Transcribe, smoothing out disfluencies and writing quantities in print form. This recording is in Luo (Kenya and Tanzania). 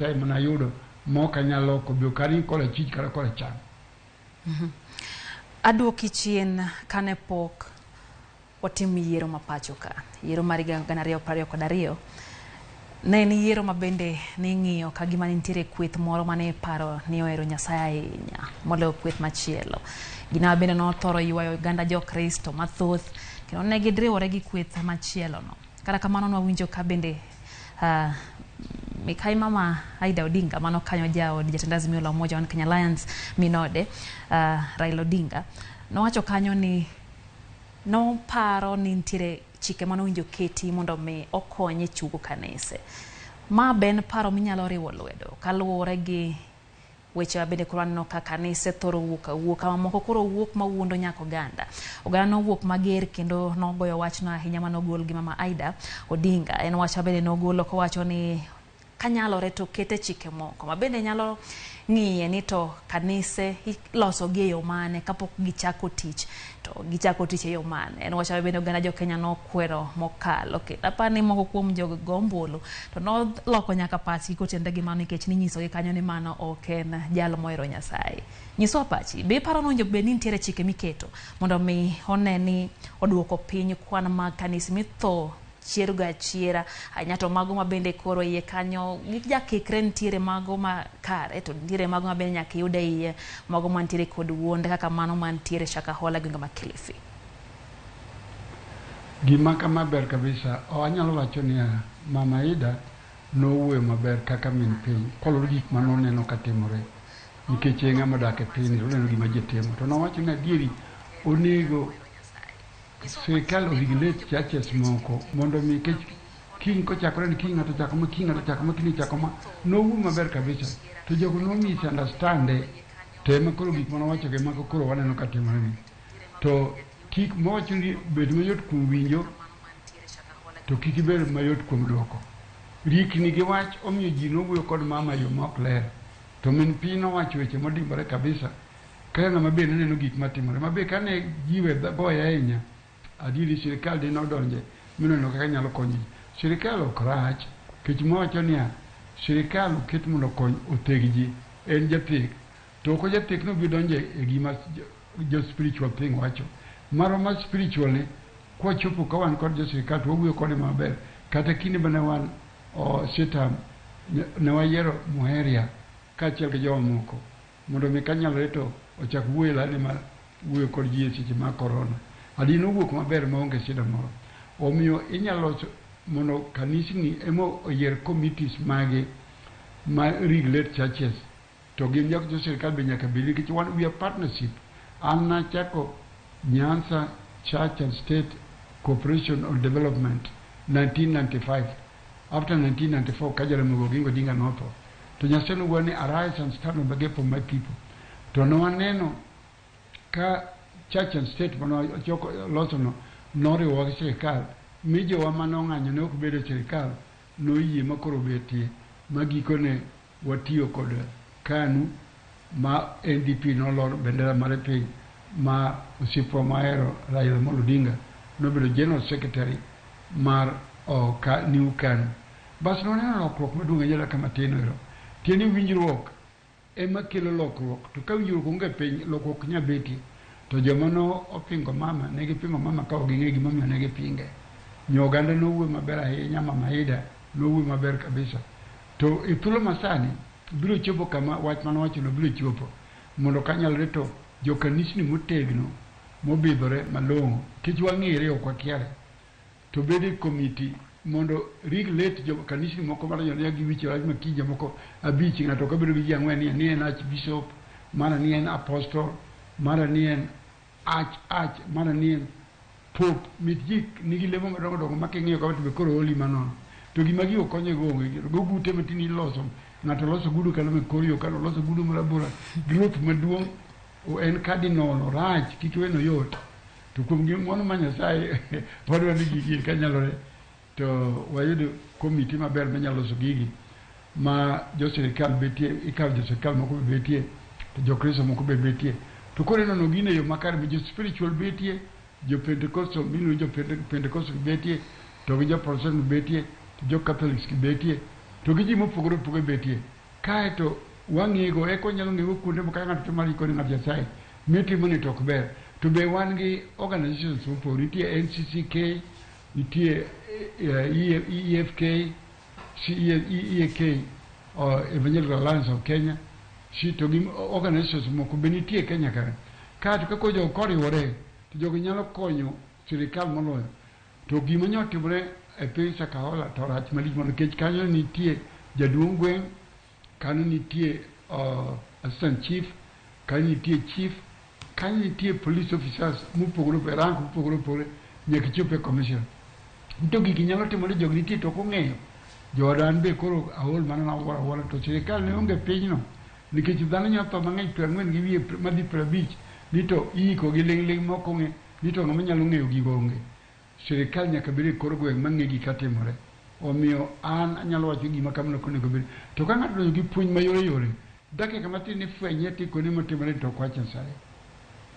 Nyasaye mana ayudo ma ok anyal loko be ok aring korachwich kata koracham. Aduoki chien kane pok watim yiero ma pacho ka, yiero mar higa 2022, ne en yiero ma bende ning'iyo ka gima nitiere kweth moro mane iparo ni ohero Nyasaye ahinya moloyo kweth machielo. Gina bende nothoro ywayo oganda jokristo mathoth kendo ne giriwore gi kweth machielo no. Kata kamano nwawinjo ka bende Mikai Mama Aida Odinga mano kanyo jaod jatend Azimio la Umoja One Kenya Alliance minode Raila Odinga nowacho kanyo ni noparo ni nitiere chike mane owinjo keti mondo mi okony e chungo kanise. Ma be en paro minyalo riwo lwedo kaluwore gi weche ma bende koro aneno ka kanise thoro wuok awuoka mamoko koro wuok mawuondo nyaka oganda. Oganda nowuok mager kendo nogoyo wachno ahinya manogol gi Mama Aida Odinga. En wach ma bende nogolo kowacho ni kanyalore to kete chike moko ma bende nyalo ng'iye ni to kanise iloso gi e yo mane kapok gichako tich to gichako tich e yo mane. En wach ma bende oganda jo Kenya nokwero mokalo kendo aparo ni moko kuom jogo ombulu to noloko nyaka pachgi kotenore gi mano nikech ninyisogi kanyo ni mano ok en jal mohero Nyasaye. Nyiswa pachi, be iparo ni owinjo bed ni nitiere chike miketo mondo mi one ni oduoko piny kwan mag kanisni mitho chier go achiera ahinya to mago ma bende koro iye kanyo jakikre nitiere mago ma kare to nitiere mago ma bende nyaka iyud e iye mago mantiere kod wuond kaka mano mantiere Shakahola e gwenge ma Kilifi. Gima kama ber kabisa. O anyalo wacho niya, Mama Aida nowuoyo maber kaka min piny koluwore gi gik mane oneno ka timore nikech en ng'ama odak e pinyni to oneno gima ji timo. To nowacho ni adieri onego sirikal o regulate churches moko mondo mi nikech kiny kochakore ni kiny ng'ato ochako ma kiny ng'ato ochako ma kiny ochako ma nowuo maber kabisa to jogo no misunderstand to ema koro gik mane owacho gi mago koro waneno ka timore ni to kik mowacho ni bed mayot kuom winjo to kik ibed mayot kuom duoko rikni gi wach omiyo ji nowuoyo kod mama e yo ma ok ler to min piny nowacho weche modimbore kabisa kaka ng'ama be neno gik matimore mabe kane ji we goye ahinya adieri sirikal dine odonje mineno kaka nyalo konyo ji sirikal ok rach nikech mawacho niya sirikal oket mondo okony otheg ji en jathek to ok ojathek no biro donjo e gima jo spiritual thing wacho marwa ma spiritual ni kwachopo ka wan kod jo sirikal to wawuoyo kode maber kata kinde mane wan sitam ne wayiero Muheria kaachiel gi jomamoko mondo mi kanyalore to ochak wuoyo e lane mar wuoyo kod ji e seche mag korona. Adi nowuok maber maonge shida moro. Omiyo inyalo loso mondo kanisni ema oyier committees mage ma regulate churches to gin jo sirikal be nyaka bed nikech wan we are partnership. An nachako Nyanza Church and State Cooperation on Development 1995 after 1994 ka Jaramogi Oginga Odinga notho to Nyasaye nowuoyo ni arise and stand on the gap of my people to ne waneno ka church and state mane ochoko losono noriwowa gi sirikal mi jowa mane ong'anyo ne ok bedo e sirikal noyie ma koro obetie ma gikone watiyo kod KANU ma NDP nolor bendera mare piny ma osiepwa mahero Raila Amolo Odinga nobedo General Secretary mar New KANU. Bas nwaneno lokruok maduong' ahinya kata matin ero. Tiende ni winjruok ema kelo lokruok to ka winjruok onge e piny lokruok ok nyal betie. To joma no opingo mama ne gipingo mama ka ok ging'eyo gimomiyo ne gipinge. Nyo oganda nowuoyo maber ahinya, Mama Ida nowuoyo maber kabisa. To e thuolo masani biro chopo kama wach mane owachono biro chopo mondo kanyalore to jokanisni motegno mobidhore malong'o kech wang'ere ok wakiare to bed e komiti mondo regulate jo kanisni moko madonjo gi wiche rach ma kiny jomoko abich ng'ato ka bedo gi ji ang'wen ni en archbishop mara ni en apostle mara ni en arch arch mara ni en pope mit ji nigi lemo madongo dongo ma king'iyo kama to be koro oli manono to gima gigo konyo go onge go gute ma tinde iloso ng'ato loso gudo kalo e kor yo kalo loso gudo marabora gi luth maduong' en cardinal orach kik iwe noyot to kuom gi ng'wono ma Nyasaye wadwa ni gigi kanyalore to wayud komiti maber manyalo loso gigi ma jo sirikal betie ikawo jo sirikal moko be betie to jokristo moko be betie to koro inono gino e yo makare ma jo spiritual betie jo Pentecostal miluongo jo Pentecostal betie to gi jo Protestant betie to jo Catholics betie To gi ji mopogore opogore betie. Kaeto wang'igo eka wanyalo ng'ego kuonde ma kaka ng'ato timo marach ikone ng'at Nyasaye mitimo ni to ok ber. To be wan gi organizations mopogore. Nitie NCCK, nitie EFK, EAK, Evangelical Alliance of Kenya, si to gi organizations moko be nitie e Kenya ka. Kaeto ka jogo koriwore to jogo nyalo konyo sirikal moloyo. To gima nyalo timore e piny Shakahola to rach malich mondo nikech kanyo nitie jaduong' gweng', kanyo nitie assistant chief, kanyo nitie chief, kanyo nitie police officers mopogore opogore, rank mopogore opogore nyaka ichop e commissioner. To gigi nyalo timore jogi nitie to ok ong'eyo. Jooda an be koro aol mana nawuoro awuora to sirikal ne onge pinyno nikech dhano nyalo tho mang'eny 40 gi wiye madhi 50 ni to iiko gi ling' ling' mok ong'e ni to ng'ama nyalo ng'eyo gigo onge. Sirikal nyaka bed e kor gweng' mang'e gik katimore. Omiyo an anyalo wacho gima kamano ok onego bed. To ka ng'ato donjo gi puonj mayore yore, dakika matin ifwenye tikone motimore to ok wach Nyasaye.